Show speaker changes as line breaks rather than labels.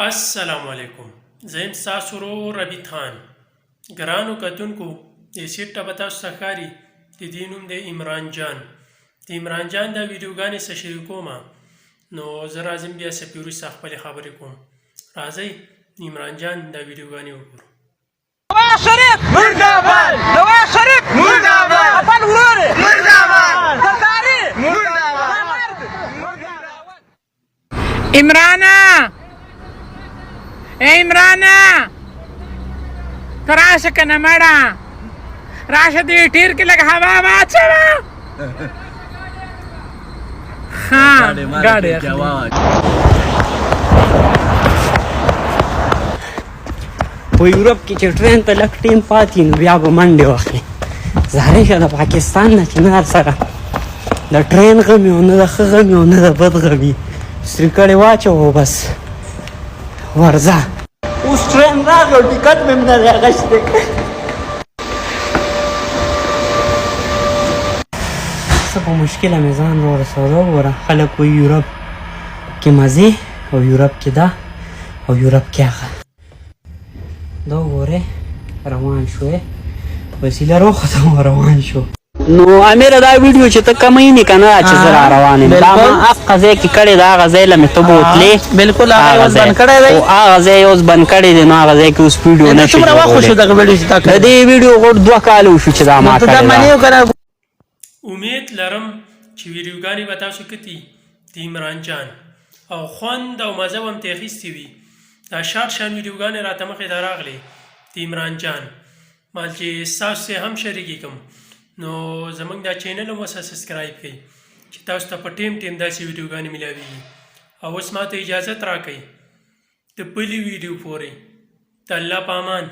السلام علیکم، زه یم ستاسو ورور ربیت خان. ګرانو کتونکو، د سیټ ته به تاسو ته ښکاري، د دې نوم دی عمران جان. د عمران جان دا ویډیوګانې سره شریکوم، نو زه راځم بیا څه پې وروسته خپلې خبرې کوم. راځئ عمران جان دا ویډیوګانې وګورو.
نواز شریف مرداباد، نواز شریف مرداباد، خپل ورور مرداباد، زرداري مرداباد. عمرانه، اے عمرانه، ته راشه که نه مړه راشه، دې ټیر کې لږ هوا واچوه. ښه ګاډی اخلي.
په یورپ کې چې ټرین ته لږ ټیم پاتې، نو بیا به منډې واخلي. زارۍ شه د پاکستان نه چې نه سره د ټرین غمي او نه د ښه غمي او نه د بد غمي. ستري کړې واچوه، بس ورځه. اوس ټرین راغی او ټیکټ مې هم نه دی اخیستی. څه په مشکله مې ځان را ورسوله. وګوره، خلک وایي یورپ کې مزې او یورپ کې دا او یورپ کې هغه. دا وګوره، روان شو، وسیله روخته روان شو. نو امیر، دا ویډیو چې ته کومې نه کنه چې زه را روان یم، دا ما هغه ځای کې کړې دا، هغه ځای له مې ته بوتلې.
بالکل، هغه اوس بند کړی دی.
او هغه ځای اوس بند کړی دی، نو هغه ځای کې اوس ویډیو نه شي.
څومره وخت وشو دغه ویډیو چې تا
د دې ویډیو غوټ 2 کاله وشو چې دا ما
کړی. ته دا منې کنه؟
امید لرم چې ویډیوګانې به تاسو کتي د عمران جان او خوند او مزه به هم ترې اخیستې وي. دا شارټ شان ویډیوګانې راته مخې ته راغلې د عمران جان، مال چې ستاسو سره هم شریکې کوم. نو زمونږ دا چینل هم ورسره subscribe کړئ چې تاسو ته په ټیم ټیم داسې ویډیوګانې ملاویږي. او اوس ماته اجازت راکړئ، د بلې ویډیو پورې د الله په امان.